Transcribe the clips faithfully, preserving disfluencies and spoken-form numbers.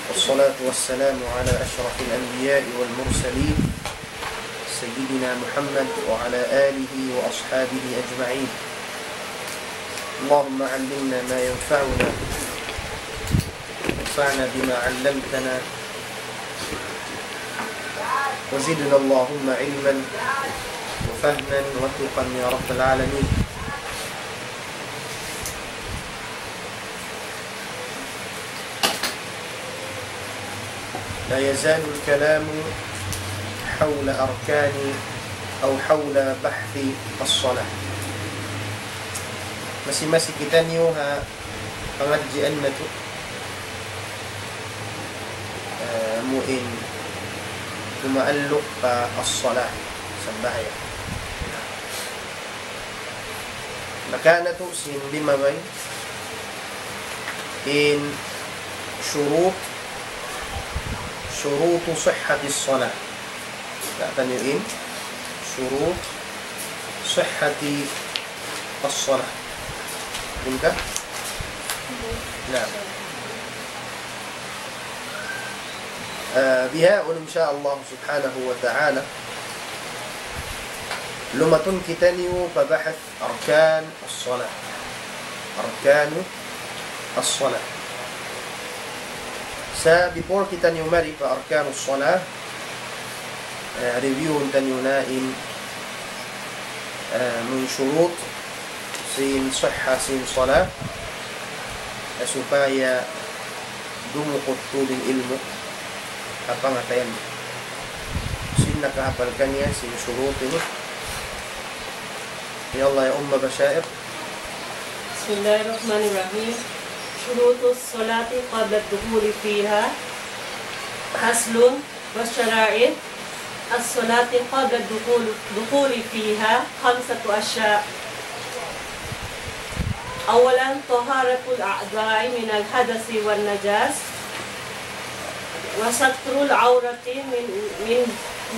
والصلاة والسلام على أشرف الأنبياء والمرسلين سيدنا محمد وعلى آله وأصحابه أجمعين. اللهم علمنا ما ينفعنا وانفعنا بما علمتنا وزدنا اللهم علما وفهما وتقى يا رب العالمين. لا يزال الكلام حول أركان أو حول بحث الصلاة. Masi-masi kitaniyu ha pangadjian natu', eh, amu in tumaalluk pa as-salah, sambahayang. Maka natu' sin limabay in shurut, shurutu sihhati salah. Katan in shurut sihhati as-salah. Bukan? Nah. Eh, bihaun insya Allah subhanahu wa ta'ala. Lumatun kitaniyu pa bahas أركان الصلاة. أركان الصلاة. Sa' before kitaniyu mari pa أركان الصلاة, eh, review taniyu na in, eh, amun shurut sin sihha sin salah, eh, supaya dumukut tuud in ilmu' ha pangatayan. Sin nakahapal kaniya sin shurut ini. Ya Allah, ya Umma Bashair. بسم الله الرحمن الرحيم. شروط الصلاة قبل الدخول فيها. فصل. وشرائط الصلاة قبل الدخول، دخول فيها خمسة أشياء. أولا، طهارة الأعضاء من الحدث والنجس، وستر العورة من، من،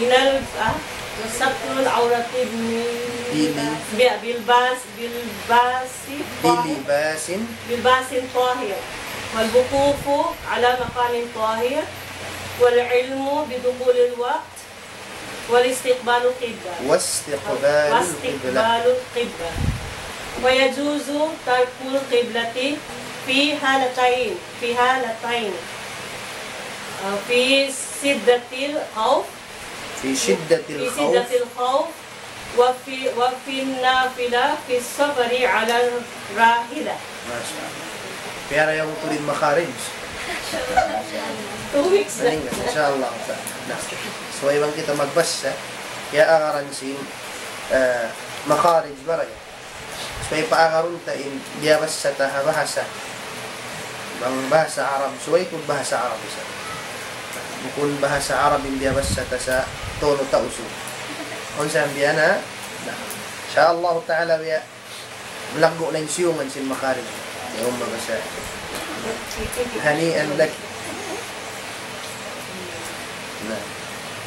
من ال-، آه، وستر العورة من، بلي. ب-، بلباس، بلباس طاهر. بلباس. بلباس طاهر. والوقوف على مكان طاهر. والعلم بدخول الوقت. والاستقبال القبلة. واستقبال القبلة. واستقبال القبلة. ويجوز ترك القبلة في حالتين، في حالتين. آه، في شدة الخوف. في شدة في الخوف. شدة الخوف. وفي، وفي النافلة في السفر على الراحلة. Masha Allah. Piyara yaun tuud in makharij. Two weeks na. Malingan, insha Allah ta'ala. Na. So, iban kita magbasa, ya, agaran sin, eh, makharij marayaw. Supaya paagarun ta in biyabasa ta ha bahasa. Bang bahasa Arab, subay tuud bahasa Arab isab. Bukun bahasa Arab in biyabasa ta sa' Tono Tausug. Unsa in biya' na? Na. Insha Allah ta'ala biya' malaggu' na in siyungan sin makharij. Ya, Umma Bashair. هنيئا لك. Na.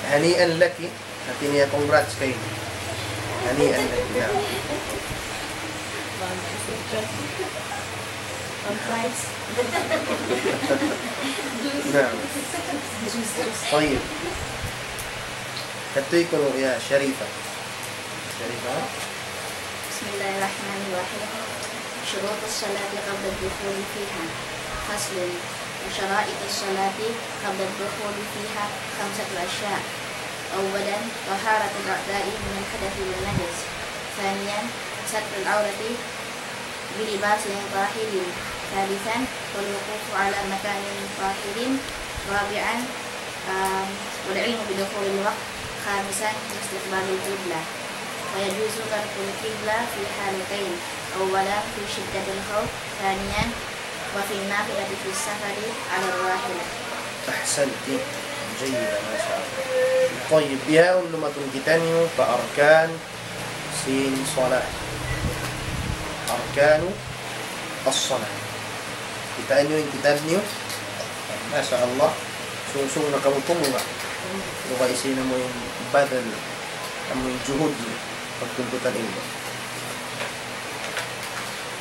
هنيئا لك. Hati niya, congrats kaymu. هنيئا لك. Na. Na. Tayyib. Katuy kunu' ya Sharifa. Sharifa. بسم الله الرحمن الرحيم. شروط الصلاة قبل الدخول فيها. فصل. وشرائط الصلاة قبل الدخول فيها خمسة أشياء. أولا، طهارة الأعضاء من الحدث والنجس. ثانيا، ستر العورة بلباس طاهر. ثالثا، والوقوف على مكان طاهر. رابعا، آم، والعلم بدخول الوقت. خامسا، استقبال القبلة. ويجوز ترك القبلة في حالتين. أولا، في شدة الخوف. ثانيا، وفي النافلة في السفر على الراحلة. أحسنت. جيدة، ما شاء الله. Tayyib, bihaun lumatun kitaniyu pa arkan sin salat. Arkanu as-salat. Kitaa niyu in kitab niyu. Masha Allah. Sung-sung na kamu tumunga'. Luka isin amu in badal, amu in juhud niyu. Pagtuntutan ilmu'.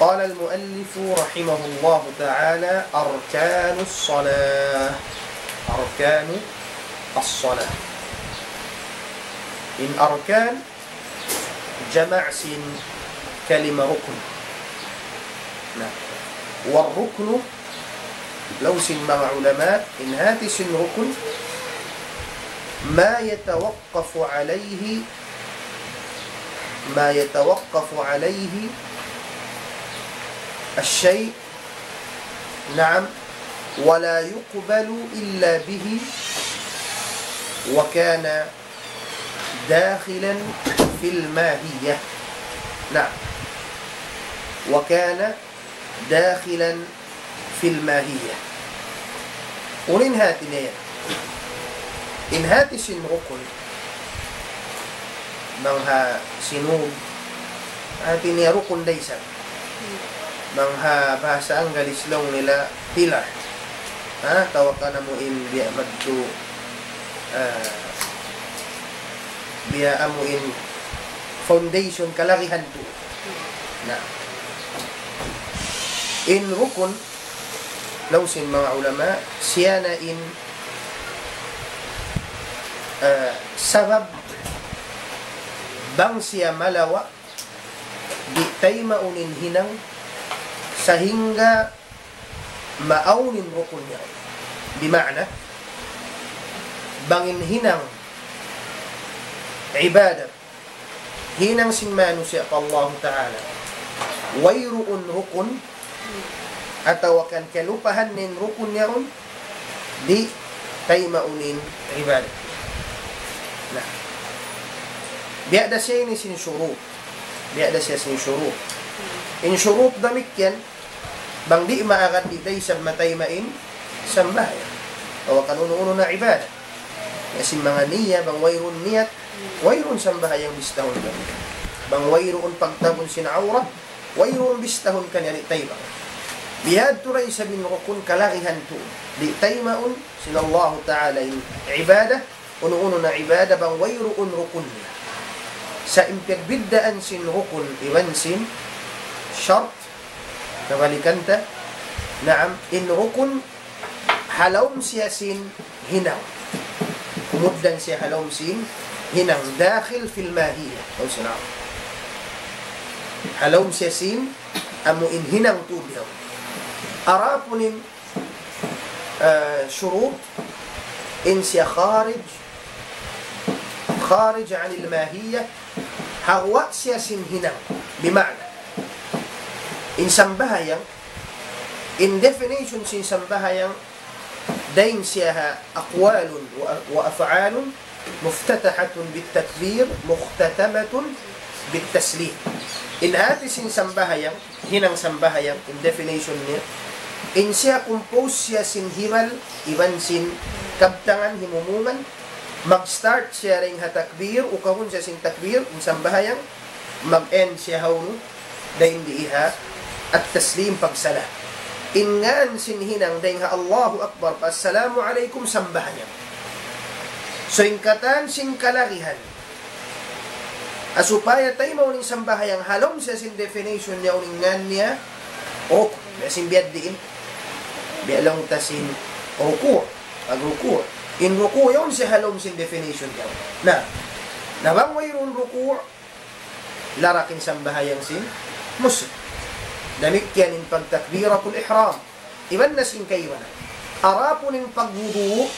قال المؤلف رحمه الله تعالى: أركان الصلاة. أركان الصلاة. In arkan, jama' sin kalima rukun. Na, والركن, laung sin manga ulama, in hati sin rukun, ما يتوقف عليه، ما يتوقف عليه الشيء، نعم، ولا يقبل إلا به، وكان داخلا في الماهية. نعم. وكان داخلا في الماهية. Unu in hati niya? In hati sin rukun, bang ha Sinug, hati niya rukun da isab. Bang ha bahasa Anggalis laung nila pillar. Ha, tawakan namu' in biya' madtu, ah, biya' amu in foundation kalagihan tuud. Na, in rukun, laung sin manga ulama, siya na in, ah, sabab bang siya malawa', di' taymaun in hinang sahingga maawn in rukun niya. Bima'na, bang in hinang ibadat, hinang sin manusiya' pa Allahu Ta'ala, wayruun rukun, atawa kan kalupahan in rukun niya yaun, di' taymaun in ibadat. Na, biya' da siya ini sin shurut. Biya' da siya sin shurut. In shurut damikkiyan, bang di' maagad di' da isab matayma' in sambahayang. Atawa kan unu-unu na ibadat. Ya sin manga niyya, bang wayruun niyat, wayruun sambahayang bistahun kaniya. Bang wayruun pagtabun sin awrat, wayruun bistahun kaniya di' taymaun. Bihadtu da isab in rukun kalagihan tuud. Di' taymaun sin Allahu Ta'ala in ibadat, unu-unu na ibadat bang wayruun rukun niya. Sa' in piyagbiddaan sin rukun iban sin shart, kabalikan ta, naam, in rukun ha lawm siya sin hinang. Kumugdan siya ha lawm sin hinang, داخل في الماهية. Aw sin Arab. Ha lawm siya sin amu in hinang tuud yaun. Adapun in, ah, shurut, in siya kharij, kharij anil mahiyya, ha guwa' siya sin hinang. Bima'na, in sambahayang, in definition sin sambahayang, dayn siya ha أقوال و، وأفعال مفتتحة بالتكبير مختتمة بالتسليم. In hati sin sambahayang, hinang sambahayang, in definition niya, in siya compose siya sin hibal, iban sin kabtangan, himumungan, mag-start siya dayn ha takbir, ukabun siya sin takbir, in sambahayang, mag-end siya ha unu, dayn di ha at-taslim, pagsala. In ngan sin hinang dayn ha Allahu Akbar pa Assalamu Alaykum sambahayang. So, in katan sin kalagihan, ha supaya taymaun in sambahayang ha lawm siya sin definition niya, unu in ngan niya, rukun. Biya' sin biya' diin, biya' laung ta sin ruku', pagruku'. In ruku' yaun siya ha lawm sin definition niya. Na, na bang wayruun ruku', larak in sambahayang sin Muslim. Damikkiyan in pagtakbiratul ihram. Iban na sin kaibanan. Adapun in pagwudu',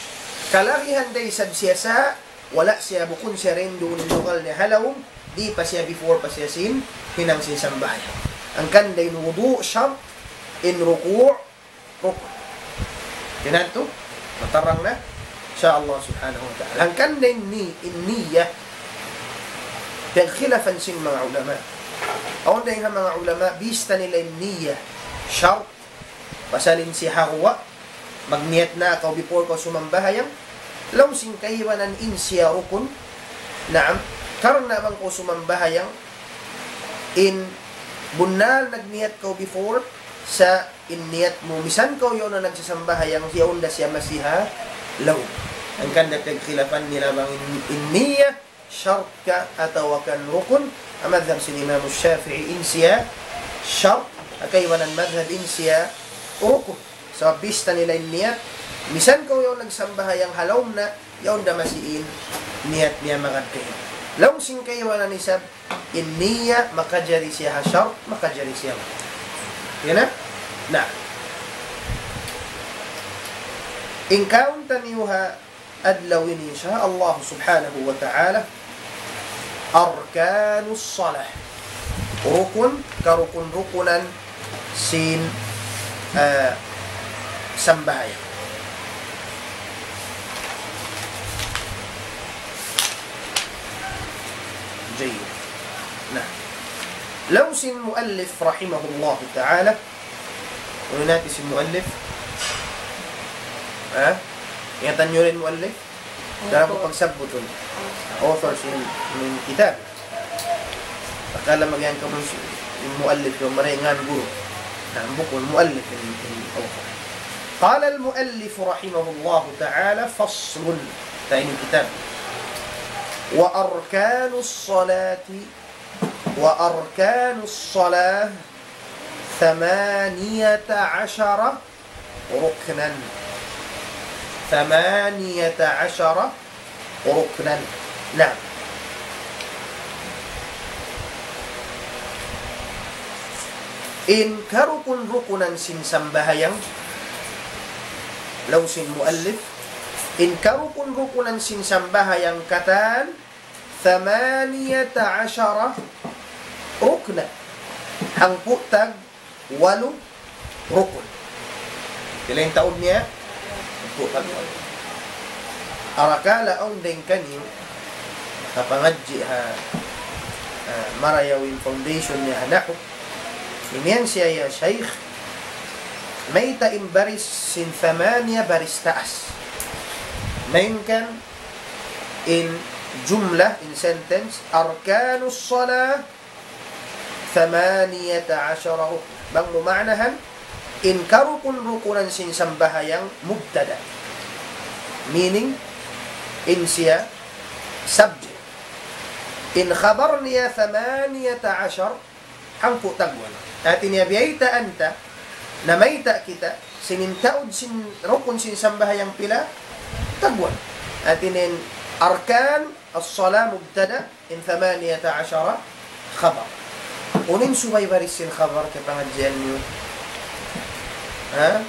kalagihan da isab siya sa', wala' siya, bukun siya dayn duun in lugal niya ha lawm, di' pa siya, before pa siya sin hinang sin sambahayang. Hangkan da in wudu' shart, in ruku', rukun. Kinantu, matarang na, insya Allah subhanahu wa ta'ala. Hangkan da in ni-, in niyya, piyagkhilafan sin manga ulama. Awn dayn ha manga ulama, bista nila in niyya shart, pasal in siya ha guwa', magniyat na kaw before kaw sumambahayang, laung sin kaibanan in siya rukun, naam, karna' bang kaw sumambahayang, in bunnal nagniyat kaw before, sa' in niyat mu, misan kaw yaun na nagsasambahayang, yaun da siya masi ha lawm. Hangkan da piyagkhilafan nila bang in, in niyya shart ka atawa kan rukun, ha madhhab sin Imam Shafi'i in siya shart, ha kaibanan madhhab in siya rukun. Sabab bista nila in niyat, Misan kaw yaun nagsambahayang ha lawm na, yaun da masi in niyat niya magad kaymu. Laung sin kaibanan isab, in niyat makajari siya ha shart, makajari siya. Yan na? Na. In kaun taniyu ha adlaw ini, insha Allah subhanahu wa ta'ala, arkanus salah. Rukun, karukun-rukunan sin, ah, sambahayang. Jayyid. Na. Laung sin muallif rahimahullahu ta'ala, unu in hāti sin muallif? Ha? Ingatan niyu in muallif? Dalam pagsabut, author sin, sin kitab. Akala magiyan kamu sin muallif, yung marayngan guru. Na, bukun muallif in, in author. قال المؤلف رحمه الله تعالى: فصل. Hāti niya kitab. وأركان الصلاة، وأركان الصلاة ثمانية عشر ركنا. ثمانية عشر ركنا. Naam. In karukun-rukunan sin sambahayang, laung sin muallif, in karukun-rukunan sin sambahayang katan, ثمانية عشر ركنا. Hangpu' tag walu rukun. Pila in taud niya? Hangpu' tag walu. Arakala' awn dayn kaniyu nakapangadji' ha, ha marayaw in foundation niya ha nahu. Imiyan siya, "Ya Shaykh, mayta' in baris sin thamaniya baris taas?" Malayngkan in jumlah, in sentence, أركان الصلاة ثمانية عشر ركنا. Bang mu ma'nahan, in karukun-rukunan sin sambahayang mubtada. Meaning, in siya subject. In khabar niya ثمانية عشر, hangpu' tag walu. Hāti niya biyaytaan ta, na mayta' kita, sin in taud sin rukun sin sambahayang pila? Tag walu. Hāti niya in arkan as-salah mubtada, in ثمانية عشر khabar. Unu in subay baris sin khabar kapangadjian niyu? Ha?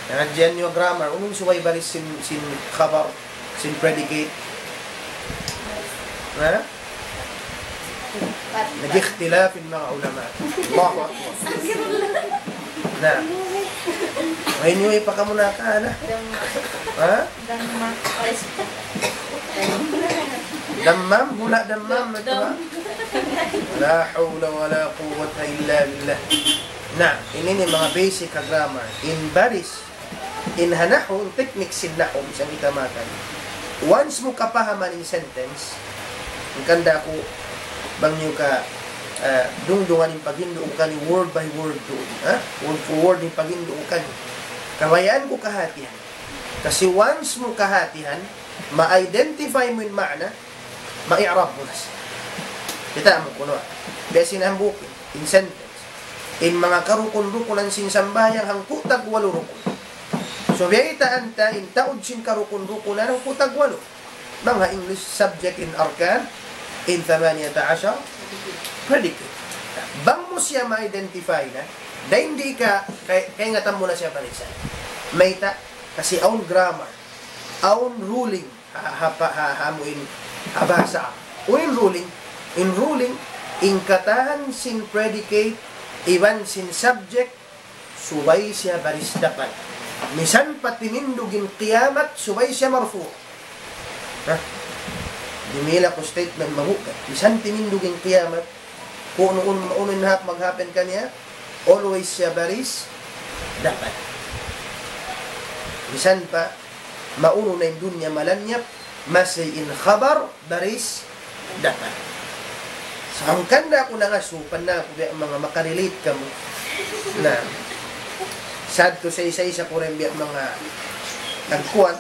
Pangadjian niyu grammar. Unu in subay baris sin, sin khabar, sin predicate? Ha? Nag-ikhtilaf in manga ulama. Allahu Akbar. Na. Ay, niyo, ipakamunaka na. Ha? Damma. Dammam? Hula' dammam, ito ba? لا حول ولا قوة إلا بالله. Na, ini in manga basic ha grammar. In baris, in ha nahu, in technique sin nahu, misan kita makan. Once mu kapahaman in sentence, hangkan da aku bang niyu ka, ah, dungdungan in paghindu' ku kaniyu word by word duun, ha? Word for word in paghindu' ku kaniyu. Kabayaan ku kahatihan. Kasi once mu kahatihan, ma-identify mu in ma'na, ma-i'rab mu na siya. Kita' mu kunu'. Biya' sin hambuuk, in sentence. In manga karukun-rukunan sin sambahayang hangpu' tag walu rukun. So, biyaytaan ta, in taud sin karukun-rukunan hangpu' tag walu. Bang ha English, subject in arkan, in ثمانية عشر, predicate. Bang mu siya ma-identify na, dayn di ka, kay-, kaingatan mu na siya balisan. Mayta', kasi awn grammar, awn ruling, ha, ha, ha, ha, ha, amu in, ha bahasa. Unu in ruling, in ruling, in katan sin predicate, iban sin subject, subay siya baris dapan. Misan pa timindug in kiyamat, subay siya marfu'. Ha? Dimila ku statement mabuga. Misan timindug in kiyamat, kunu' unu, unu in hap mag-happen kaniya, always siya baris dapan. Misan pa, maunu na in dunya malanyap, masi in khabar, baris dapan. So, hangkan da aku nangasupan na aku biya' manga makarelate kamu. Na, sad to say, isa-isa ku rin biya' manga nagkuwan.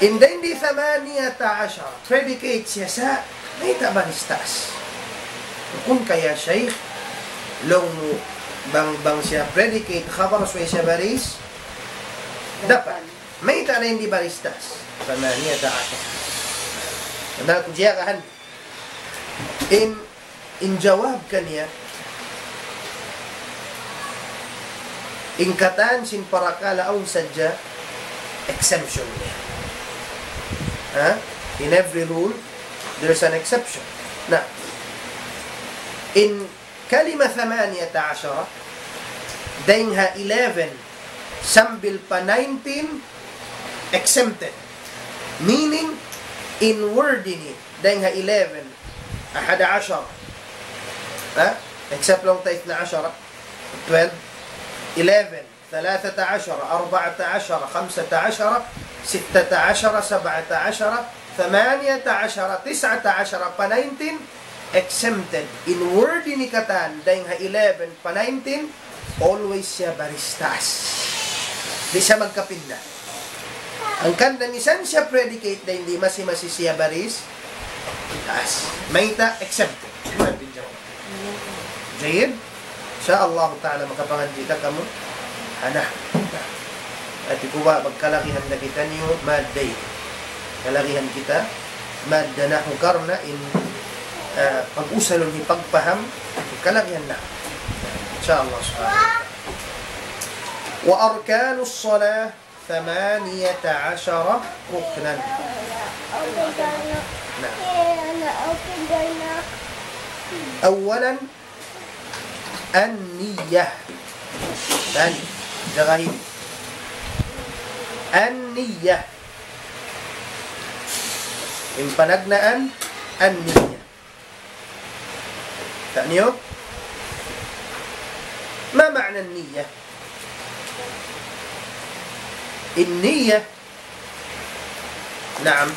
In dayn di ثمانية عشر, predicate siya sa' mayta' baris taas. Bukun ka ya Shaykh, laung mu bang, bang siya predicate, khabar subay siya baris Dapat. Mayta' na in di' baristas? Thamaniyata ashar. Na, kujiya kahan. In, in jawab kaniya, in katan sin parakala' awn sadja exemption niya. Ha? In every rule, there's an exception. Na, in kalima thamaniyata ashara, dayn ha eleven sambil pa nineteen, exempted. Meaning, in word ini, dayn ha eleven, ahada ashara. Ha? Except laung ta ithna ashara, twelve, eleven, ثلاثة عشر، أربعة عشر، خمسة عشر، ستة عشر، سبعة عشر، ثمانية عشر، تسعة عشر, pa nineteen, exempted. In word ini katan, dayn ha eleven pa nineteen, always siya baris taas. Di' siya magkapinda. Hangkan na misan siya predicate dayn di', masi-masi siya baris taas. Mayta'? Exempted. Jayyid. Insha Allah Ta'ala makapangadji' ta kamu. Ana. Ati ku ba, magkalagihan na kitaniyu madda ini. Kalagihan kita madda nahwu karna' in, ah, pag-usalun hipagpaham, kalagihan na. Insha Allah subhanahu wa ta'ala. وأركان الصلاة ثمانية عشر ركنا. Na. أولا النية. Tani, jagahin. النية. In panagnaan, النية. Taniyu? ما معنى النية؟ In niyya, naam.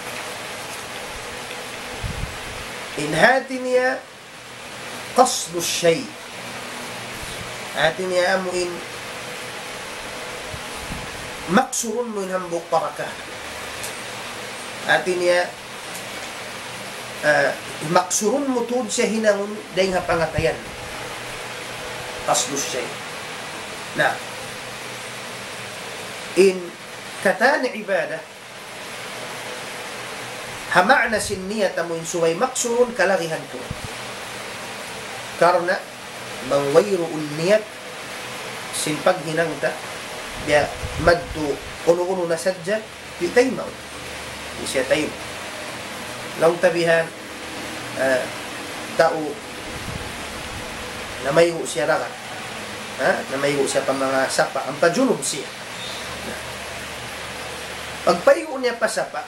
In hati niya, قصد الشيء. Hati niya amu in maksurun mu in hambuuk parakala'. Hati niya, ah, maksurun mu tuud siya hinangun dayn ha pangatayan. قصد الشيء. Na, in katan ibadah, ha ma'na sin niyat amu in subay maksurun, kalagihan tuud. Karna' bang wayruun niyat sin paghinang ta, biya' madtu unu-unu na sadja, di' taymaun. Di' siya taymaun. Laung ta bihan, ah, tau namaygu' siya dagat. Ha? Namaygu' siya pa manga sapa', ampa junub siya. Pagpaygu' niya pa sapa',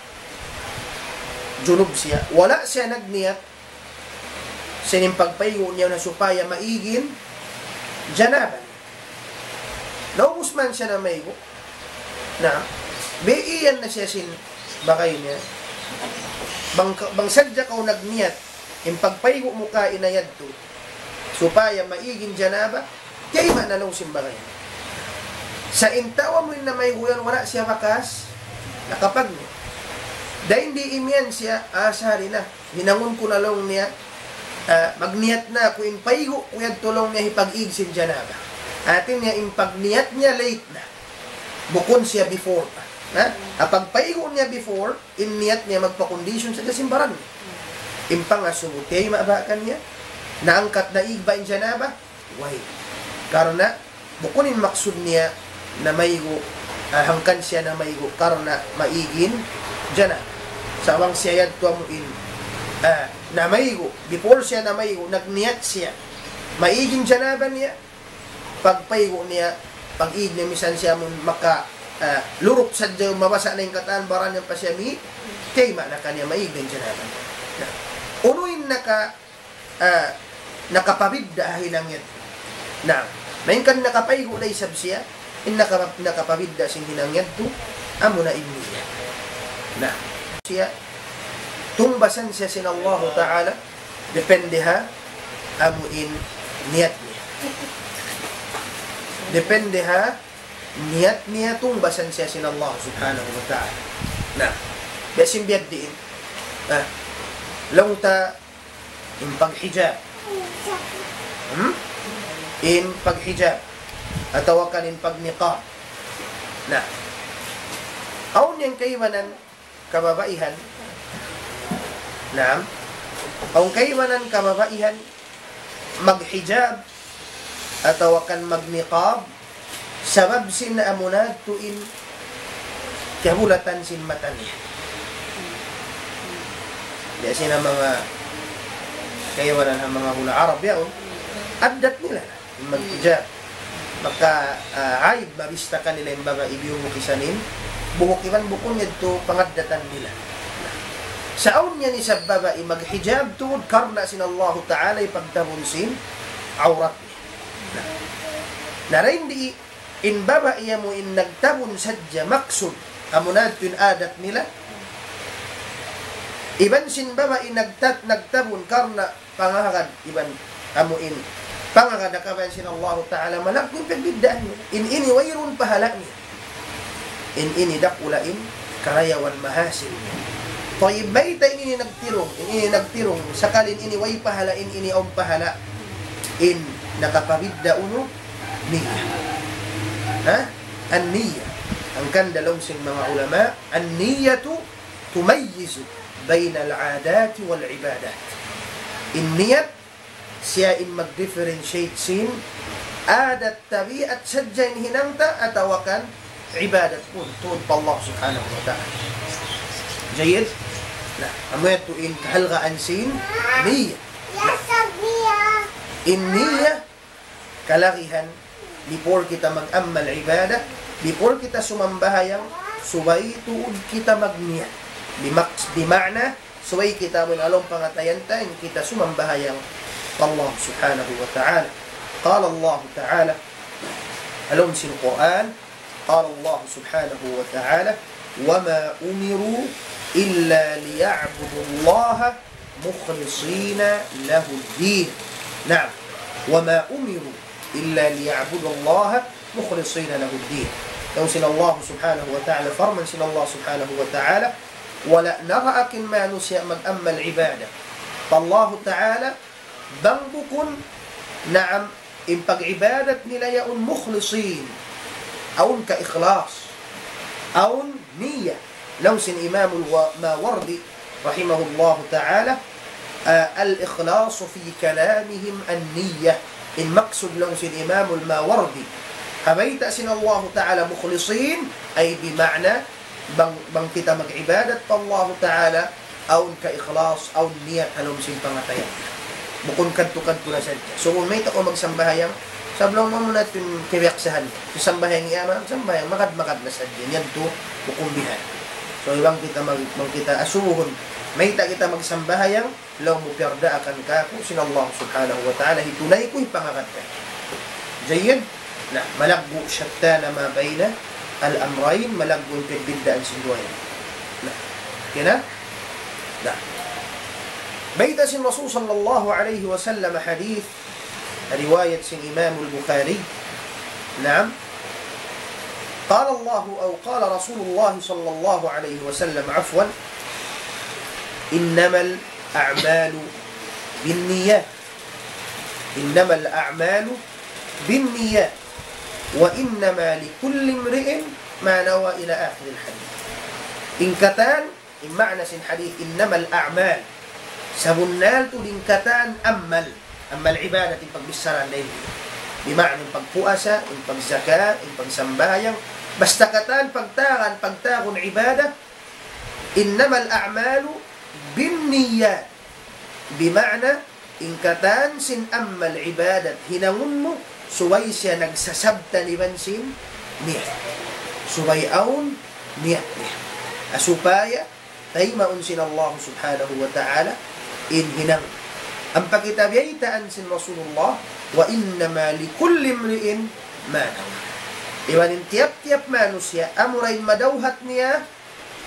junub siya. Wala' siya nagniyat sin in pagpaygu' niya na supaya maig in janaba. Naubus man siya namaygu'. Na, biya' yan na siya sin bagay niya. Bang, bang sadja kaw nagniyat, in pagpaygu' mu kaina yadtu, supaya maig in janaba, tiyayma' na laung sin bagay. Sa' in tau amu in namaygu' yan, wala' siya bakas nakapagniyat. Dayn di imiyan siya, ah, sari na. Hinangun ku na laung niya, ah, magniyat na aku in paygu' ku yadtu laung niya hipag-ig sin janaba. Hati niya in pagniyat niya late na. Bukun siya before pa. Ha? Ha pagpaygu' niya before, in niyat niya magpa-condition sadja sin baran niya. In pangasubu, tiyayma' ba kaniya? Naangkat na ig ba in janaba? Way. Karna', bukun in maksud niya namaygu', ah, hangkan siya namaygu', karna' maig in janaba. Sa' bang siya yadtu amu in, ah, namaygu', before siya namaygu', nagniyat siya. Maig in janaba niya, pagpaygu' niya, pag-ig niya misan siya mun maka, ah, lurup sadja mabasa' na in katan baran niya pa siya mi, tiyayma' na kaniya maig in janaba. Na, unu in naka-, ah, nakapabidda' ha hinang yadtu. Na, malayngkan nakapaygu' da isab siya, in naka-, nakapabidda' sin hinang yadtu, amu na in niyat. Na, siya, tungbasan siya sin Allahu Ta'ala, depende ha amu in niyat niya. Depende ha niyat niya, tungbasan siya sin Allah Subhanahu wa Ta'ala. Na, biya' sin biya' diin. Na, laung ta in paghijab. Hmm? In paghijab. Atawa kan in pagniqab. Na, Awn yan kaibanan kababaihan. Naam. Awn kaibanan kababaihan maghijab atawa kan magniqab sabab sin amuna tuud in kahulatan sin mata niya. Biya' sin manga kaibanan ha manga hula' Arab yaun, addat nila maghijab. Maka, ah, aib mabista kanila in babai biyuhuk isab in buhuk iban bukun yadtu pangaddatan nila. Sa' awn yan isab babai maghijab tuud karna' sin Allahu Ta'ala ipagtabun sin awrat niya. Na, na dayn di in babai amu in nagtabun sadja maksud amuna tuud in adat nila. Iban sin babai nagtat-, nagtabun karna' pangagad iban amu in pangagad ha kabayaan sin Allahu Ta'ala, malaggu' in pagbiddaan niya. In ini wayruun pahala' niya. In ini dakula' in karayawan mahasil niya. Tayyib, mayta' in ini nagtirung, in ini nagtirung, sakali in ini way pahala', in ini awn pahala'. In nakapabidda' unu, niyya. Ha? An-niyya. Hangkan laung sin manga ulama, النية تميز بين العادات والعبادات. In niyat, siya in mag-differentiate sin adat tabiat sadja in hinang ta atawa kan ibadat pun tuud pa Allah Subhanahu wa Ta'ala. Jayyid? Na, amu yadtu in kahalgaan sin niyya. Na, in niyya, kalagihan, before kita mag-amal ibadat, before kita sumambahayang, subay tuud kita magniyat. Bimak-, bima'na, subay kita amun ha lawm pangatayan ta in kita sumambahayang pa Allah Subhanahu wa Ta'ala. قال الله تعالى, ha lawm sin Qur'an, قال الله سبحانه وتعالى: وما أمروا إلا ليعبدوا الله مخلصين له الدين. نعم، وما أمروا إلا ليعبدوا الله مخلصين له الدين. Laung sin Allah Subhanahu wa Ta'ala, parman sin Allah Subhanahu wa Ta'ala, wala' naraak in manusiya' mag-amal ibadat pa Allah Ta'ala bang bukun, naam, in pag-ibadat nila yaun mukhlisin, awn kaikhlas, awn niyya. Laung sin Imamul Wa-, Mawardi, rahimahullahu ta'ala, ah, الإخلاص في كلامهم النية. In maksud laung sin Imamul Mawardi, ha bayta' sin Allahu ta'ala mukhlisin, ay bima'na, bang, bang kita mag-ibadat pa Allahu ta'ala, awn kaikhlas, awn niyat ha lawm sin pangatayan. Bukun kadtu-kadtu na sadja. So, kung mayta' kaw magsambahayang, sabab laung mu na tuud kiyabiyaksahan. So, sambahayang iya, magsambahayang, magad-magad na sadja. Yan tuud, bukun bihan. So, bang kita mag-, bang kita asubuhun, mayta' kita magsambahayang, laung mu piyardaakan kaku' sin Allah Subhanahu wa Ta'ala, hitunay ku, hipangagad ku. Jayyid? Na, malaggu', شتان ما بين الأمرين, malaggu' in pagbiddaan sin duwa yan. Na, okay na? Na. Bayta' sin Rasul sallallahu alayhi wa sallam hadith, riwayat sin Imam al-Bukhari. Naam. قال الله أو قال رسول الله صلى الله عليه وسلم، عفوا، إنما الأعمال بالنيات. إنما الأعمال بالنيات وإنما لكل امرئ ما نوى إلى آخر الحديث. In katan, in ma'na sin hadith, إنما الأعمال. Sabunnal tuud in katan amal. Amal ibadat in pagbichara dayn di. Bima'na in pagpuasa, in pagzakat, in pagsambahayang. Basta katan pagtawagun, pagtawagun ibadat, إنما الأعمال بالنيات. Bima'na, in katan sin amal ibadat hinangun mu, subay siya nagsasabtan iban sin niyat. Subay awn niyat niya. Ah, supaya taymaun sin Allah Subhanahu wa Ta'ala in hinang. Ampa kita biyaytaan sin Rasulullah, وإنما لكل امرئ ما نوى. Iban in tiyap-tiyap manusiya', amura in madawhat niya,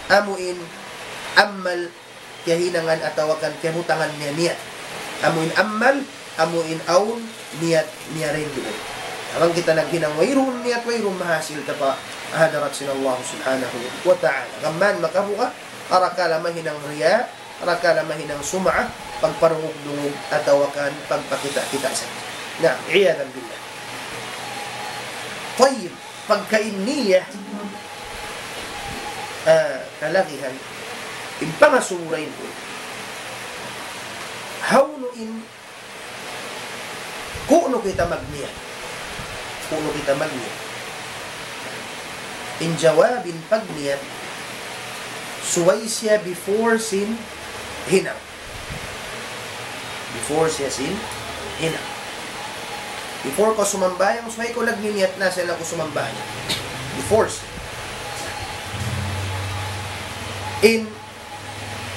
amu in amal kiyahinangan atawa kan kiyabutangan niya niyat. Amu in amal, amu in awn niyat niya dayn duun. Bang kita naghinang wayruun niyat, wayruun mahasil ta pa hadarat sin Allah Subhanahu wa Ta'ala. Gam mayan makabuga', arakala' mahinang riya', arakala' mahinang sum'ah, pagparungug-dungug atawa kan pagpakita'-kita' sadja. Na, عياذا بالله. Tayyib. Pagka in niyat, Ah, kalagihan, in pangasubu dayn duun, hawnu in, ku'nu kita magniyat? Ku'nu kita magniyat? In jawab, in pagniyat, subay siya before sin hinang. Before siya sin hinang. Before kaw sumambahayang, subay kaw nagniyat na, "Sa' na aku sumambahayang." Before siya. In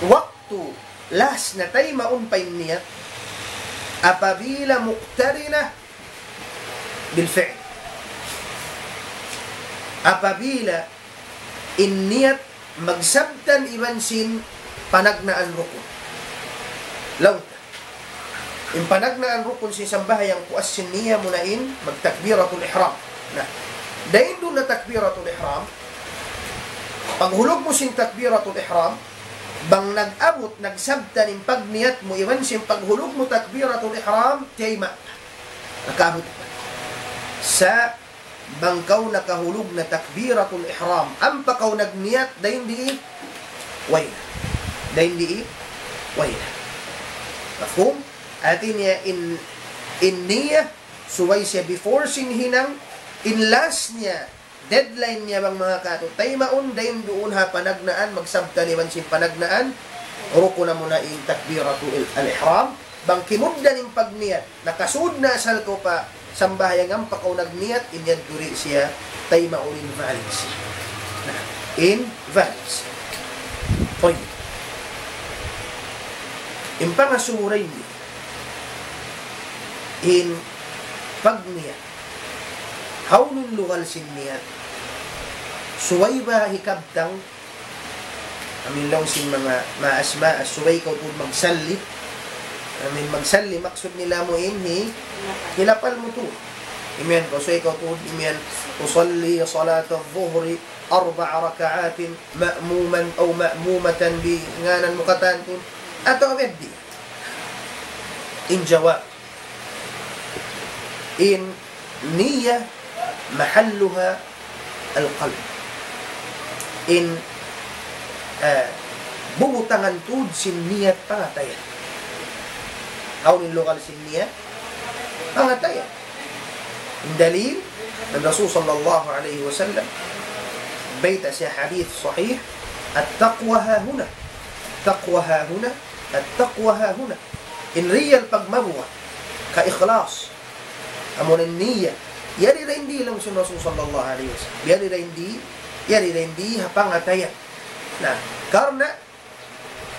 waktu last na taymaun pa in niyat, apabila muqtarina bil fi'l. Apabila in niyat magsabtan iban sin panagnaan rukun. Laung ta, in panagnaan rukun sin sambahayang, puas sin niyat mu na in magtakbiratul ihram. Na, dayn duun na takbiratul ihram, paghulug mu sin takbiratul ihram, bang nag-abut, nagsabtan in pagniyat mu iban sin paghulug mu takbiratul ihram, tiyayma', nakaabut. Sa' bang kaw nakahulug na takbiratul ihram, ampa kaw nagniyat, dayn di, way na. Dayn di, way na. Mafhum? Hati niya in, in niyat, subay siya before sin hinang, in last niya, deadline niya bang manga katu', taymaun dayn duun ha panagnaan, magsabtan iban sin panagnaan, rukun na muna in takbiratul ihram, bang kimugdan in pagniyat, nakasud na asal kaw pa sambahayang ampa kaw nagniyat, in yadtu di' siya taymaun, invalid siya. Na, invalid siya. Tayyib. In pangasubu dayn di, in pagniyat. Hawnu in lugal sin niyat? Subay ba hikabtang? Amin laung sin manga maas-maas, subay kaw tuud magsalli. Amin magsalli, maksud nila mu in hi-, hilapal mu tuud. Imiyan kaw, subay kaw tuud, imiyan, "أصلي صلاة الظهر أربع ركعات مأموما أو مأمومة" bi ngānan mu katan tuud. Atawa biyaddi. In jawab. In niyya mahalluha al-qalb. In, ah, bubutangan tuud sin niyat pangatayan. Hawnu in lugal sin niyat? Pangatayan. In dalil, in Rasul sallallahu alayhi wasallam, bayta' sin hadith sahih, "التقوى هاهنا، التقوى هاهنا، التقوى هاهنا." In real pagmabuga', ka-ikhlas, amuna in niyya. Yari dayn di laung sin Rasul sallallahu alayhi wasallam. Yari dayn di, yari dayn di ha pangatayan. Na, karna'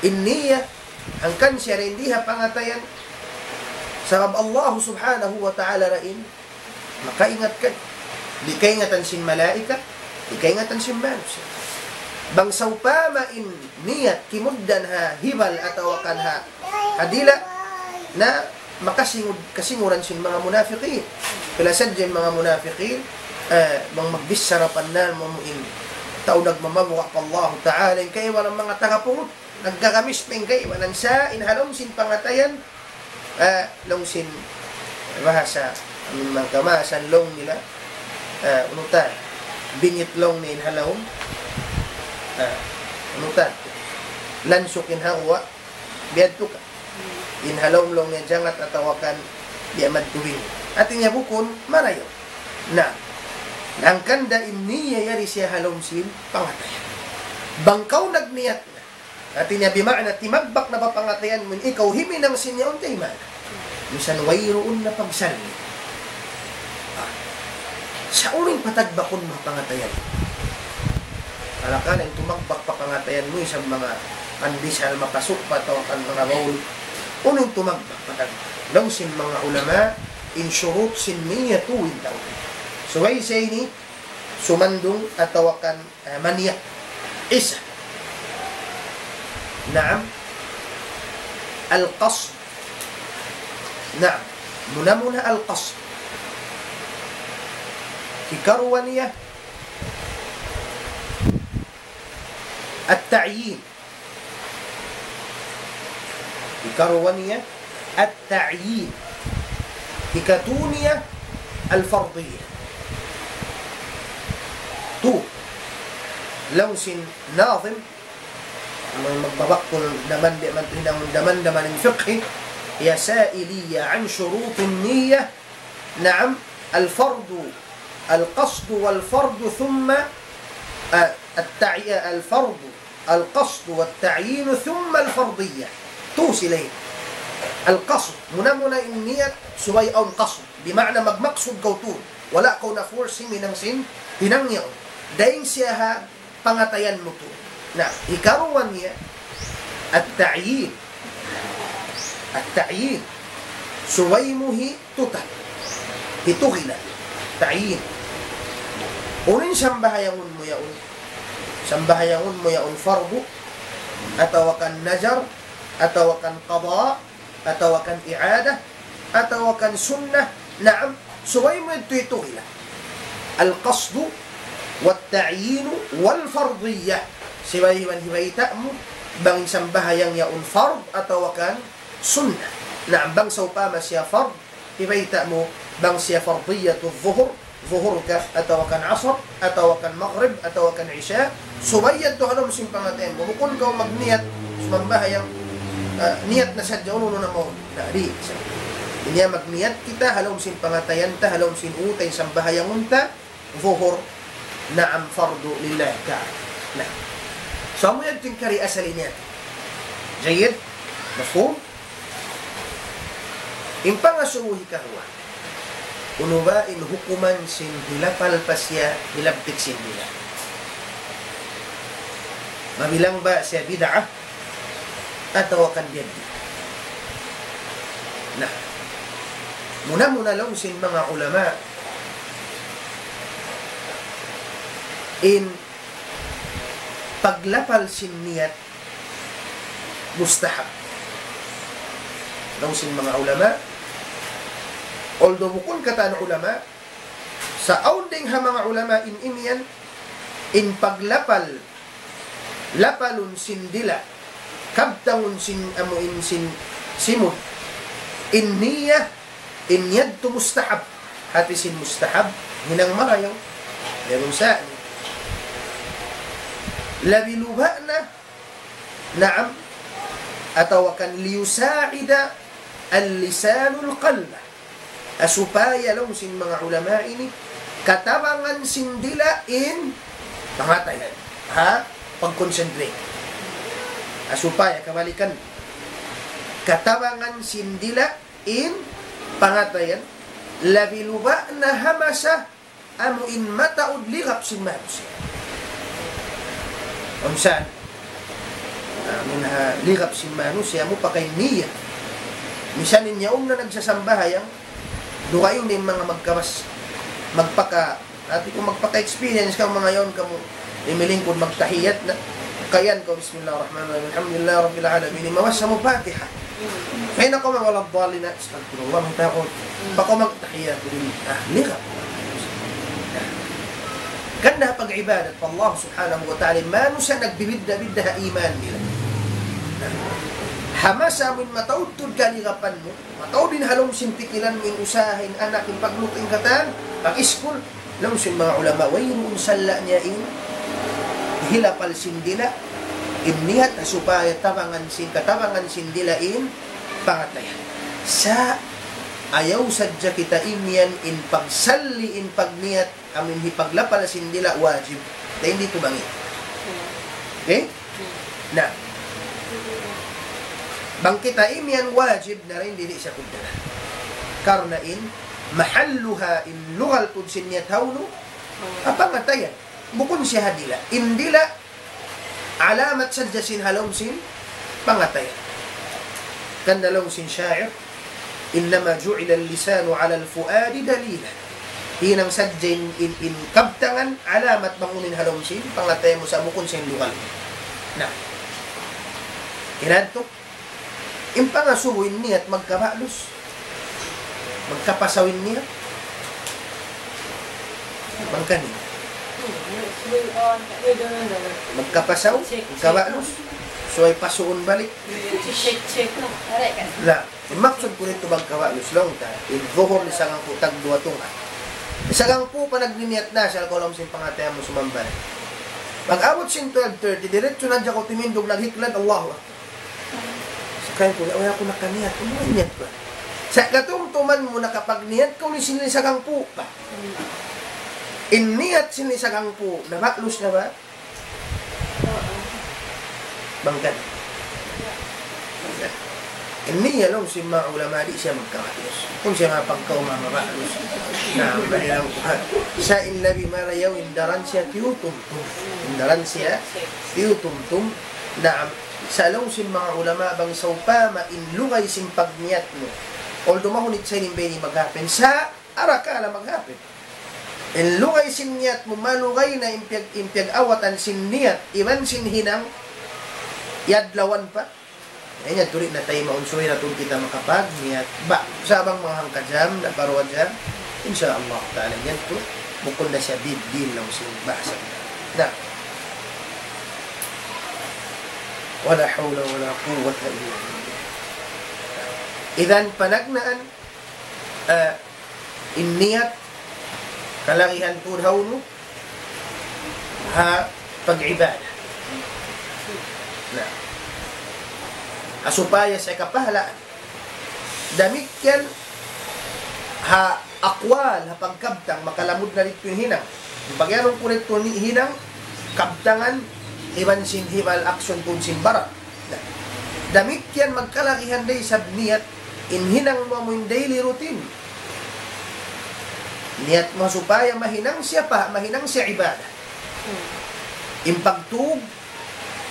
in niyya, hangkan siya dayn di ha pangatayan. Sabab Allah subhanahu wa ta'ala dayn makaingat kaniya. Di' kaingatan sin malaikat, di' kaingatan sin manusiya'. Bang sawpama in niyat kimugdan ha hibal atawa kan ha, ha dila', na makasingud, kasinguran sin manga munafiqin. Pila sadja in manga munafiqin, eh, bang magbichara pa nila, amu in tau nagmamabuga' pa Allahu Ta'ala, in kaibanan manga tagapungut, nagkakamis pa in kaibanan sa' in ha lawm sin pangatayan, ah, laung sin bahasa, amun manga kamaasan laung nila, ah, unu ta, bingit laung niya in ha lawm, ah, unu ta, lansuk in ha guwa', biyadtu ka. In ha lawm laung niya jangat atawa kan di' madtu bingit. Hati niya bukun marayaw. Na, hangkan da in niyya yari siya ha lawm sin pangatayan. Bang kaw nagniyat na, hati niya, bima'na, timagbak na pa pangatayan mu, ikaw himinang sin yaun, taymaun. Misan wayruun na pagsalli. Ah. Sa' unu in patagbakun mu ha pangatayan? Alakala in tumagbak pa pangatayan mu, isab manga pandesal, makasu' pa atawa kan manga baul. Unu in tumagbak, patagbak? Laung sin manga ulama, in shurut sin niyya, tū in tau. Subay siya ini sumandung atawa kan, eh, maniyat. Isa. Naam. Al-qasd. Naam. Muna-muna al-qasd. Hikaruwa niya at-ta'yin. Hikaruwa niya at-ta'yin. Hikatū niya al-fardiyya. Tū. Laung sin Nazim, amu in magbabak kul daman di' man hinang daman-daman in fiqh, ya sa'iliya an shurutin niyya, naam, al-fardu, al-qasdu wal-fardu thumma, ah, at-ta'i-, al-fardu, al-qasdu wat-ta'yinu thumma al-fardiyya. Tu sila ini. Al-qasd, muna-muna in niyat, subay awn qasd. Bima'na magmaksud kaw tuud. Wala' kaw na-force hinang sin, hinang yaun. Dayn siya ha, pangatayan mu tuud. Na, hikaruwa niya, at-ta'yin. At-ta'yin. Subay mu hitutan. Hitugilan. Ta'yin. Unu in sambahayangun mu yaun? Sambahayangun mu yaun fardu, atawa kan nazar, atawa kan qada, atawa kan i'adah, atawa kan sunnah, naam, subay mu yadtu hitugilan. Al-qasdu, wat-ta'yinu, wal-fardiyyah. Subay mu hibayta' mu, bang in sambahayang yaun fard atawa kan sunnah. Naam, bang sawpama siya fard, hibayta' mu, bang siya fardiyatu dhuhur, dhuhur ka, atawa kan asar, atawa kan maghrib, atawa kan isya, subay yadtu ha lawm sin pangatayan mu. Bukun kaw magniyat, sumambahayang, ah, niyat na sadja, unu-unu na mawn. Na, di', sa-, ini magniyat kita, ha lawm sin pangatayan ta, ha lawm sin utay, sambahayangun ta, dhuhur, naam, fardu lillahi ta'ala. Na. So, amu yadtu in kari asal ini. Jayyid? Mafhum? In pangasubu hikaruwa. Unu ba in hukuman sin hilapal pa siya, hilabtik sin dila'? Mabilang ba siya bid'ah? Atawa kan biya' di'? Na. Muna-muna laung sin manga ulama, in paglapal sin niyat mustahab. Laung sin manga ulama, although bukun katan ulama, sa' awn dayng ha manga ulama in imiyan, in paglapal, lapalun sin dila', kabtangun sin amu in sin simud, in niyat, in yadtu mustahab, hati sin mustahab, hinang marayaw, meron sa' labi luba na, naam, atawa kan liyusa'ida al-lisanul qalba. Ah, supaya laung sin manga ulama ini, katabangan sin dila' in pangatayan. Ha? Pag-concentrate. Ah, supaya kabalikan. Katabangan sin dila' in pangatayan. Labi luba na ha masa amu in mataud ligap sin manusiya'. Unsan? Amu in ha ligap sin manusiya', amu pa kay niyat. Misan in yaun na nagsasambahayang, dugaing in manga magkabas, magpaka, hati ku magpaka-experience kamu manga yaun kamu, imilingkud magtahiyat na, kayan kaw, بسم الله الرحمن الرحيم. الحمد لله رب العالمين. Mabasa mu Fatiha. Kaya na kaw mag-, ولا الضالين, astagfirullah, magtakut. Pa kaw magtahiyat, ah, lika. Ganda pag-ibadat pa Allah subhanahu wa ta'ala. Manusiya' nagbibidda-bidda ha iman nila. Ha masa amun mataud tuud kaligapan mu, mataud in ha lawm sin pikilan mu, in usaha, in anak, in pagluto, in katan, pag-iskul, laung sin manga ulama, wayruun sala' niya in hilapal sin dila', in niyat, supaya tabangan sin, katabangan sin dila' in pangatayan. Sa' ayaw sadja kita imiyan in pagsalli', in pagniyat, amun hipaglapal sin dila' wajib. Dayn di' tubangi. Okay? Na. Bang kita imiyan wajib na rin, di' siya kugdanan. Karna' in, mahalluha, in lugal pud sin niyat hawnu, ha pangatayan. Bukun siya ha dila'. In dila', alamat sadja sin ha lawm sin pangatayan. Kan laung sin sha'ir, إنما جعل اللسان على الفؤاد دليلا. Hinang sadja in, in, in kabtangan, alamat bang unu in ha lawm sin pangatayan mu sa' bukun sin lugal. Na. Kinantuk, in pangasubu in niyat magkaba'lus. Magkapasaw in niyat. Bang kani. Magkapasaw, magkaba'lus. Subay pasuun balik. Check, check na. La, in maksud ku didtu magkaba'lus, laung ta, in zuhur ni sangangku tagduwa tunga'. Sangangku pa nagniyat na, asal kaw laung sin pangatayan mu sumambal. Pag-abut sin twelve thirty, diretso na hadja kaw timindug, naghiklad, Allahu Akbar. Sakali ku, "Way aku nakaniyat." Unu in niyat ku? Sa' katumtuman mu, nakapagniyat kaw, ni sin lisag hangpu' pa. In niyat sin lisag hangpu', naba'lus na ba? Bang kan. Ini laung sin manga ulama, di' siya magkaba'lus. Bukun siya mapagkaw mamaba'lus. Na, balilang ku. Sa' in labi marayaw, in daran siya tiyutumtum. In daran siya tiyutumtum. Na, sa' laung sin manga ulama, bang sawpama in lugay sin pagniyat mu. Although mahunit sa' in bayni maghapin. Sa' arakala' maghapin. In lugay sin niyat mu, malugay na in piyag-, in piyag-awatan sin niyat, iban sin hinang, yadlawan pa. Yan, yan, tuud na tayo maunsuy na tuud kita makapagniyat. Ba, sa' bang manga hangka jam, na baru hadja, insya Allah ta'ala, yan tuud, bukun na siya big deal laung sin bahasa. Na. ولا حول ولا قوة إلا بالله. Idan panagnaan, ah, in niyat, kalagihan tuud ha unu, ha pag-ibadat. Na. Ha supaya siya kapahalaan. Damikkiyan ha akwal, ha pagkabtang, makalamud na didtu in hinang. In pagyanun ku didtu in hinang, kabtangan, iban sin hibal aksyon tuud sin baran. Na. Damikkiyan magkalagihan da isab niyat, in hinang mu amu in daily routine. Niyat mu supaya mahinang siya pa, mahinang siya ibadat. In pagtug,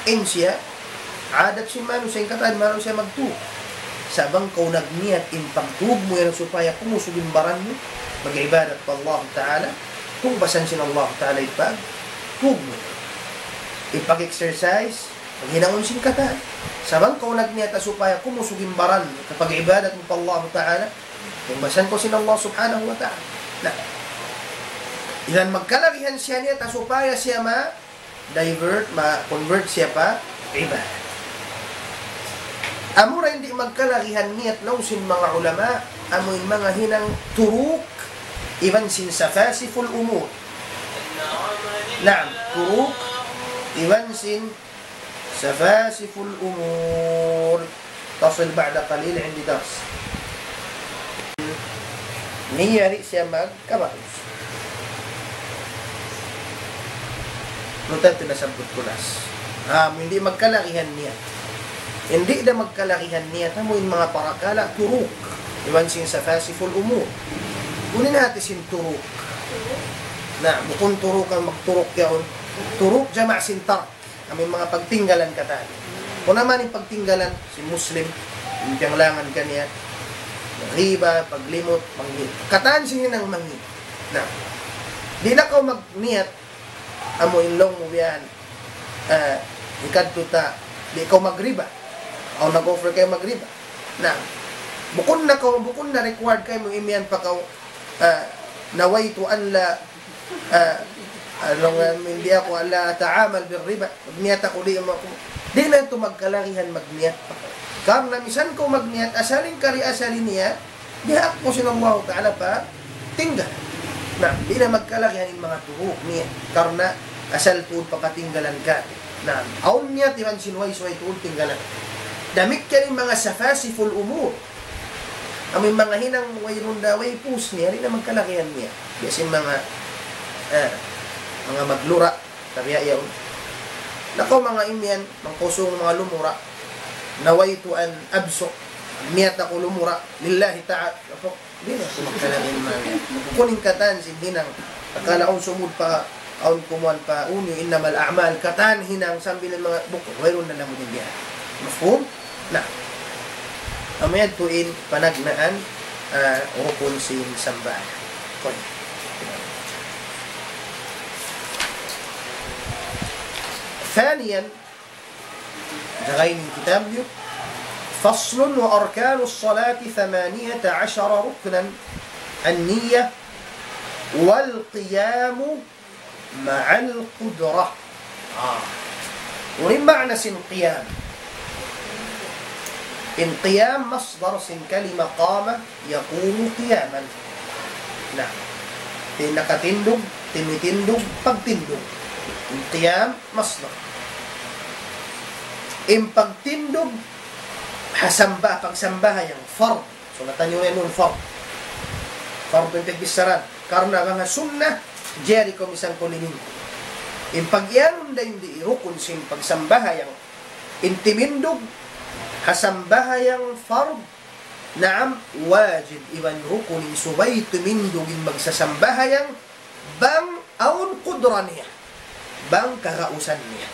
in siya, adat sin manusiya', in katan manusiya' magtug. Sa' bang kaw nagniyat in pagtug mu yan supaya kumusug in baran mu, mag-ibadat pa Allah Ta'ala, tungbasan sin Allah Ta'ala in pagtug mu. In pag-exercise, paghinangun sin katan. Sa' bang kaw nagniyat supaya kumusug in baran mu, kapag-ibadat mu pa Allah Ta'ala, tungbasan kaw sin Allah Subhanahu wa Ta'ala. Na, idan magkalagihan siya niyat supaya siya ma- divert, ma-convert siya pa ibadat. Amura in di' magkalagihan niyat laung sin manga ulama, amu in manga hinang turuk, iban sin safasiful umur. Naam, turuk, iban sin safasiful umur. تصل بعد قليل عندي درس. Niya di' siya magkaba'lus. Luta tu nasabbut ku na. Ha, amu in di' magkalagihan niyat. In di' da magkalagihan niyat, amu in manga parakala' turuk. Iban sin safasiful umur. Unu in hati sin turuk? Na, bukun turuk in magturuk yaun. Turuk jama' sin tark. Amu in manga pagtinggalan katan. Unu man in pagtinggalan sin Muslim, in piyanglangan kaniya, riba, paglimut, paglimut. Katan sin hinang mangi'. Na, di' na kaw magniyat, amu in laung mu biya' yan, ah, hikadtu ta, di' kaw magriba. Aw nag-offer kaymu magriba. Na, bukun na kaw, bukun na required kaymu imiyan pa kaw, ah, nawaytu an la, ah, laung mu, "Hindi ako, la ata'amal bil riba." Magniyat aku di' ma-, di' na yadtu magkalagihan magniyat. Karna' misan kaw magniyat, asal in kari asal niya, diyaak mu sin Allah Ta'ala pa tinggal. Na, di' na magkalagihan in manga turuk niyat. Karna' asal tuud pakatinggalan ka. Na, awn niyat iban sin way suway tuud tinggalan. Damikkiyan in manga safasiful umur. Amu in manga hinang wayruun da way pus niya, di' na magkalagihan niya. Biya' sin manga, eh, manga maglura', tabiya' yaun. Na kaw manga imiyan, mangkusung manga lumura', nawaytu an absuq, niyat aku lumura', lillahi ta'ala, di' na magkalagihan niya. Bukun in katan sin hinang, akala awn sumud pa, awn kumuan pa, unu, innamal a'mal, katan hinang sambil manga bukun, wayruun na namu' din diya. Mafhum? Na, amu yadtu in panagnaan, ah, rukun sin sambahayang. Kuy. ثانيا, jagain in kitab niyu. فصل: وأركان الصلاة ثمانية عشر ركنا: النية والقيام مع القدرة. Ah. Unu in ma'na sin qiyam? In qiyam masdar sin kalima qama yaqumu qiyaman. Na, in nakatindug, timitindug, pagtindug. In qiyam masdar. In pagtindug ha samba-, pagsambahayang fard. So, natan niyu yan nun fard. Fard in pagbichara. Karna' bang ha sunnah, jari kaw misan kaw limingkud. In pag-iyanun dayn di rukun sin pagsambahayang, in timindug ha sambahayang fard, naam, wajib iban rukun in subay timindug in magsasambahayang, bang awn qudra niya, bang kagausan niya.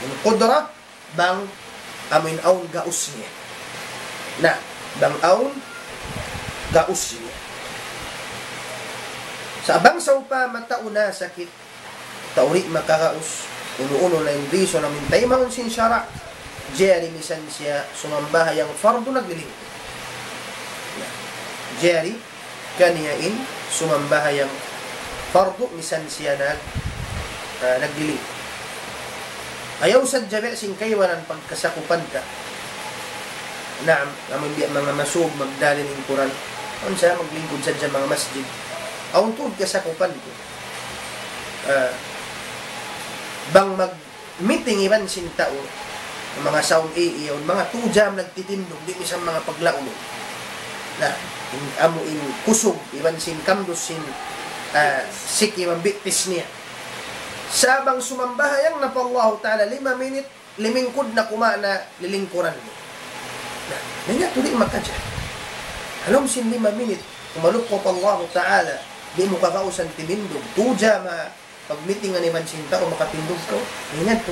In qudra, bang amuin awn gaus niya. Na, bang awn gaus niya. Sa' bang sawpama tau nasakit, tau di' makagaus, unu-unu na in reason amuin taymaun sin sara', jari misan siya sumambahayang fardu naglilingkud. Na, jari kaniya in sumambahayang fardu misan siya nag-, ah, naglilingkud. Ayaw sadja biya' sin kaibanan pagkasakupan ta. Naam, amun biya' manga masjid magdalil in Qur'an. Awn sa maglingkud sadja manga masjid. Awn tuud kasakupan ku. Ah, bang mag- meeting iban sin tau, manga sawm i-, iyaun, manga tu jam nagtitindug, di' misan manga paglaulung. Na, in, amu in kusug, iban sin kamdus sin, ah, siki iban bitis niya. Sa' bang sumambahayang na pa Allahu Ta'ala lima minit, limingkud na kumaun na lilingkuran niya. Na, na niya tu di' makaja. Ha lawm sin lima minit, kumalup kaw pa Allahu Ta'ala, di' mu kagausan timindug, tu jam, ah, pag-meeting iban sin tau makatindug kaw, ingat tu.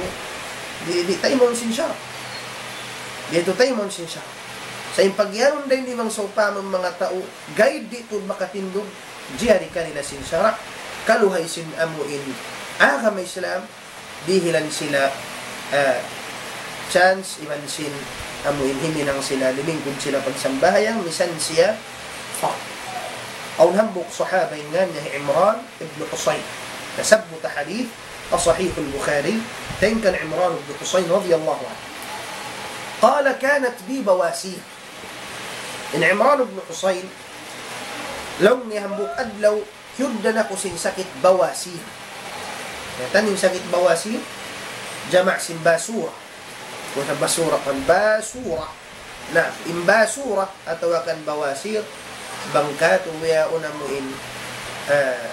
Di', di' taymaun sin sara'. Di' tu taymaun sin sara'. Sa' in pag-iyanun dayn di bang sawpama manga tau, gaid di' tu makatindug, jari kanila sin sara'. Kaluhay sin amu in agama Islam, dihilan sila, ah, chance, iban sin amu in himinang sila, limingkud sila pagsambahayang, misan siya fard. Awn hambuuk sahaba in ngan niya Imran ibn Husayn. Nasabbut ha hadith, ha Sahih al-Bukhari, dayn kan Imran ibn Husayn radiyallahu anhu. قال: كانت بي بواسير. In Imran ibn Husayn, laung niya hambuuk adlaw, hiyuddan aku sin sakit bawasir. Yatan in sakit bawasir, jama' sin basura. Kung sa basura kan basura. Na, in basura atawa kan bawasir, bang katu' biya' unu amu in, ah,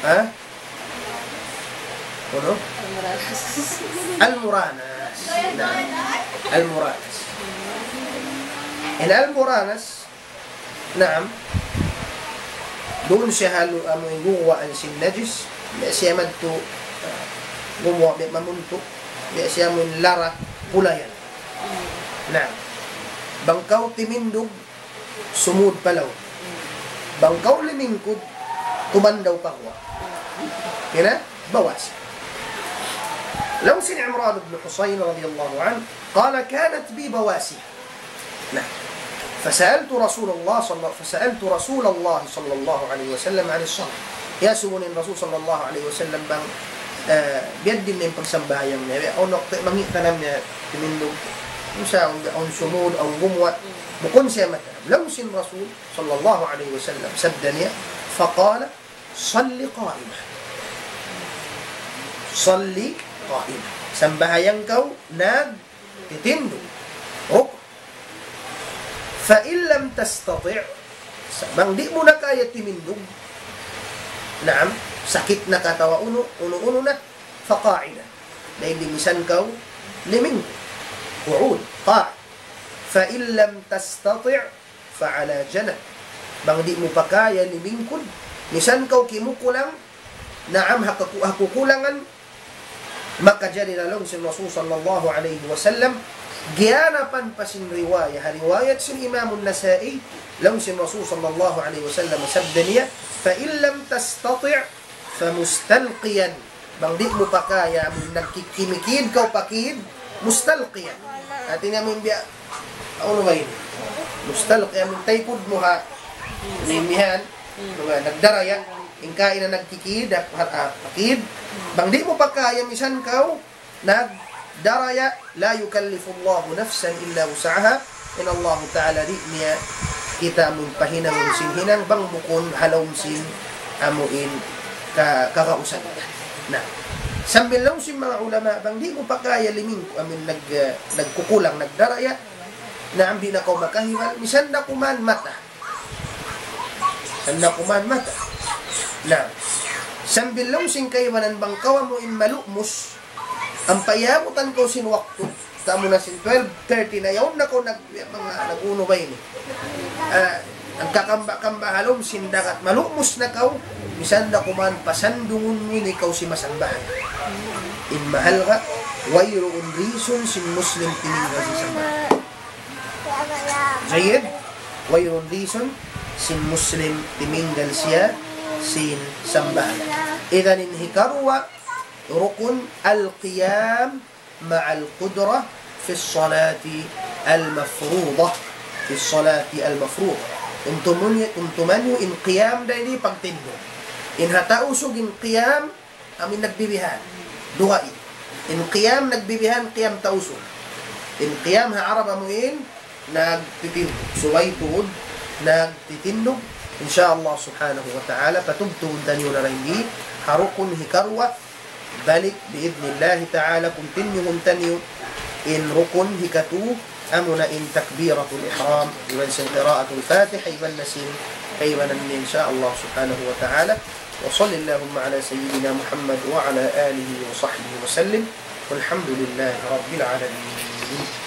ha? Unu? Al-muranas. Na, al-muranas. In al-muranas, naam. Duun siya ha lu-, amu in guwaan sin najis. Biya' siya madtu, ah, gumuwa' biya' mamuntu. Biya' siya amu in lara pulayan. Naam. Bang kaw timindug, sumud pa lawm. Bang kaw limingkud, tumandaw pa guwa'. Kina? Bawasir. Laung sin Imran ibn Husayn radiyallahu anhu, قال: كانت بي بواسير. Na, فسألت رسول الله صلى، فسألت رسول الله صلى الله عليه وسلم عن الصلاة. Iyasubu niya in Rasul sallallahu alayhi wasallam bang, eh, biya' diin in pagsambahayang niya. Biya' awn waktu mangi' tanam niya, timindug. Misan, awn sumud, awn gumuwa'. Bukun siya matanam. Laung sin Rasul sallallahu alayhi wasallam, sabda niya, فقال: صل قائما. صل قائما. Sambahayang kaw nagtitindug. Ruk-, فإن لم تستطع, sa-, bang di' mu na kaya timindug, naam, sakit na ka atawa unu, unu-unu na, فقاعدا. Dayn di misan kaw limingkud. قعود, قاعد. فإن لم تستطع فعلى جنب. Bang di' mu pa kaya limingkud, misan kaw kimukulang, naam, ha kaku-, ha kukulangan, makajari na laung sin Rasul sallallahu alayhi wasallam, giyanapan pa sin riwaya, ha riwayat sin Imam An-Nasa'i, laung sin Rasul sallallahu alayhi wasallam, sabda niya, فإن لم تستطع فمستلقيا. Bang di' mu pa kaya, amun nagkikimikid kaw pa kid, mustalqiyan. Hati niya amun biya', unu ba ini? Mustalqiyan, amun taykud mu ha, nimihan, nagdaraya, in kaina nagkikid, ha, ha, pa kid. Bang di' mu pa kaya, misan kaw, nagdaraya, لا يكلف الله نفسا إلا وسعها. In Allahu Ta'ala di' niya kita amun pahinangun sin hinang bang bukun ha lawm sin amu in ka-, kagausan. Sambil laung sin manga ulama, bang di' mu pa kaya limingkud, amin nag, ah, nagkukulang, nagdaraya, naam, di' na kaw makahiwal, misan da kuman mata. Misan da kuman mata. Na, sambil laung sin kaibanan, bang kaw amu in malumus, ampa iyabutan kaw sin waktu, ta amu na sin twelve thirty na yaun na kaw nag, manga nag-unu ba ini? Ah, nagkakamba-kamba ha lawm sin dagat, malumus na kaw, misan da kuman pasandungun mu ini kaw sin masambahayan. In mahalga', wayruun reason sin Muslim timinggal sin sambahayan. Jayyid, wayruun reason sin Muslim timinggal siya sin sambahayan. Idan in hikaruwa, rukun al-qiyam مع القدرة في الصلاة المفروضة، في الصلاة المفروضة. Tumtuman niyu, tumtuman niyu in qiyam dayn di pagtindug. In ha Tausug in qiyam, amu in nagbibihan. Duwa in. In qiyam nagbibihan, qiyam Tausug. In qiyam ha Arab amu in nagtitindug. Subay tuud nagtitindug. In sha Allah subhanahu wa ta'ala, patubtubun taniyu na dayn di ha rukun hikaruwa, balik, bi'idhnillahi ta'ala, continue-hun taniyu in rukun hikatu, amuna in takbiratul ihram, iban sin qiraatul Fatiha, iban na sin kaibanan niya, in sha Allah subhanahu wa ta'ala. وصل اللهم على سيدنا محمد وعلى آله وصحبه وسلم. والحمد لله رب العالمين.